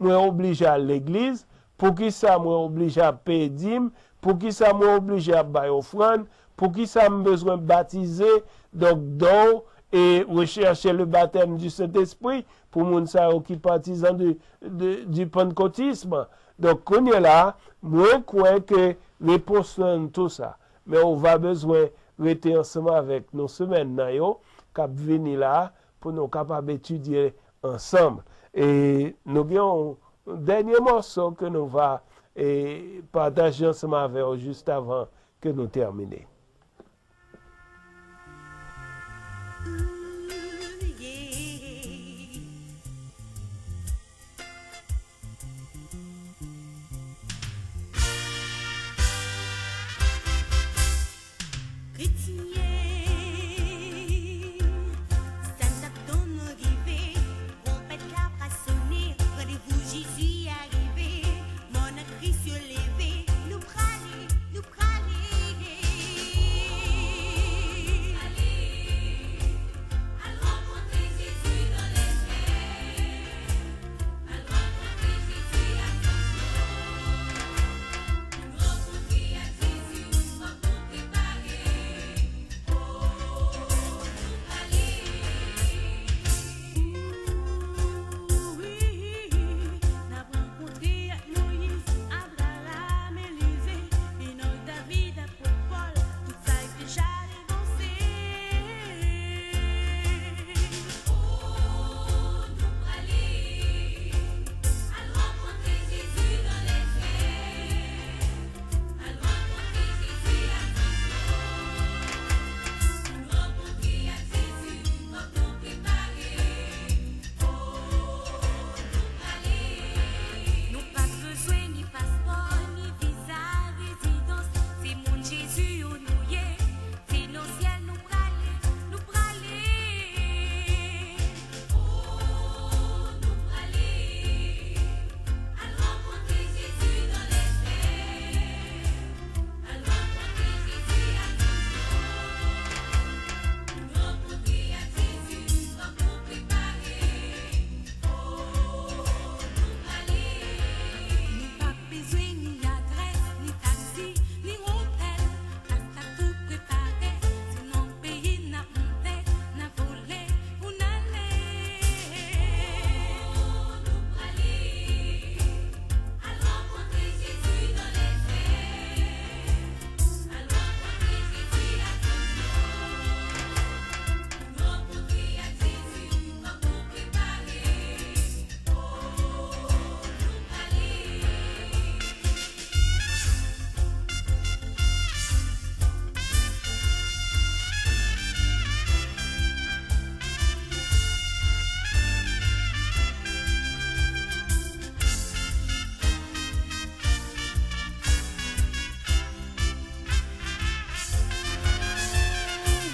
mwen oblije al legliz, poukisa mwen oblije ap peye dim, poukisa mwen oblije ap bay ofrann, poukisa m bezwen batize, donk don, e rechercher le baptême du Saint-Esprit, pou moun sa yo ki patizan du, du, du pantekotism. Donk, kounye la, mwen kwè ke repons lan tou sa. Men ou va bezwen rete ansanm avèk nou semèn nan yo, k ap vini la, pou nou kapab etidye ansanm. E nou gen yon dènye mòso ke nou va, e, pataje ansanm avè w jis avan ke nou tèmine. Kretyen, sa n t ap tann rive, twonpèt la pa sone, randevou Jezi a rive, mò nan Kris yo leve, nou prale, nou prale. Al rankontre Jezi nan lèzè. Pòl, tout sa yo deja devanse. O, nou prale al rankontre Jezi nan lèzè. Al rankontre Jezi ak zanj yo. Al rankontre ak Jezi, kòm nou prepare. Nou pa bezwen ni paspò, ni viza rezidans. Se moun Jezi yo nou ye. Se nan syèl nou prale, nou prale. O, nou prale al rankontre Jezi nan lèzè. Al rankontre Jezi ak zanj yo. Rankontre ak Jezi, kòm nou prepare. O, nou prale. Nou pa bezwen ni adrès, ni taksi, ni otèl. Plas la tou prepare, se nan peyi n ap monte, n ap vole pou n ale. O, nou prale al rankontre Jezi nan lèzè. Al rankontre Jezi ak zanj yo. Rankontre ak Jezi, kòm nou prepare. O, nou prale.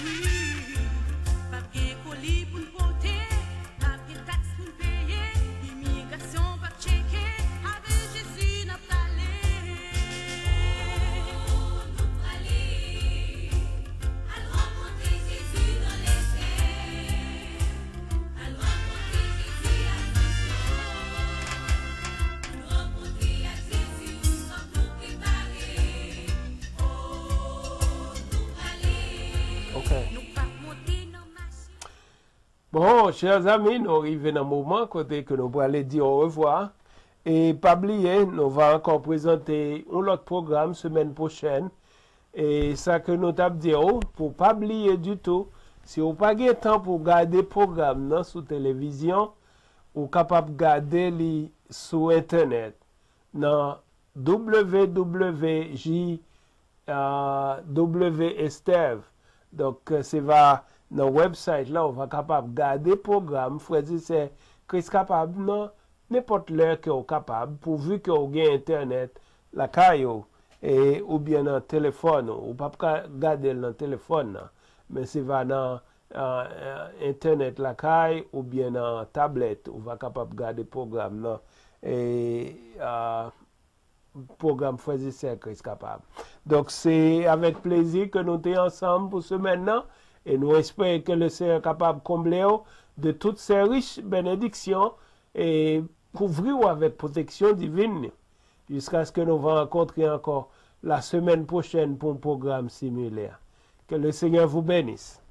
Wi, p ap gen koli pou n pote. Pa gen taks pou n peye, imigrasyon p ap tcheke, avèk Jezi n ap prale. O, nou prale al rankontre Jezi nan lèzè. Al rankontre Jezi ak zanj yo. Rankontre ak Jezi, kòm nou prepare. O, nou prale. Ok. Nou p ap monte nan machin. Bon, chè zami, nou rive nan moman kote ke nou prale di orevwa. E pa bliye, nou va ankò prezante yon lòt pwogram semèn pwochèn. E sa ke nou t ap di w, pou pa bliye ditou, si w pa gen tan pou gade pwogram nan sou televizyon, ou kapab gade li sou entènèt nan W W J, euh, W S T V. Donk, se va nan website la, ou va kapab gade pwogram, frè e sè, Kris Kapab nan nenpòt lè ke w kapab, pouvi ke w gen entènèt lakay ou, e, oubyen nan telefòn ou. Ou p ap ka gade l nan telefòn nan, men se va nan, a, a, entènèt lakay oubyen nan tablèt ou va kapab gade pwogram nan, e, a, pwogram Frè e Sè Kris Kapab. Donk, se avèk plezi ke nou te ansanm pou semèn nan, e nou espere ke Lesenyè kapab konble w de tout ses riches bénédictions e kouvri w avèk pwoteksyon divin li, jiskaske nou va rankontre ankò la semaine prochaine pou yon pwogram similè. Que le Seigneur vous bénisse.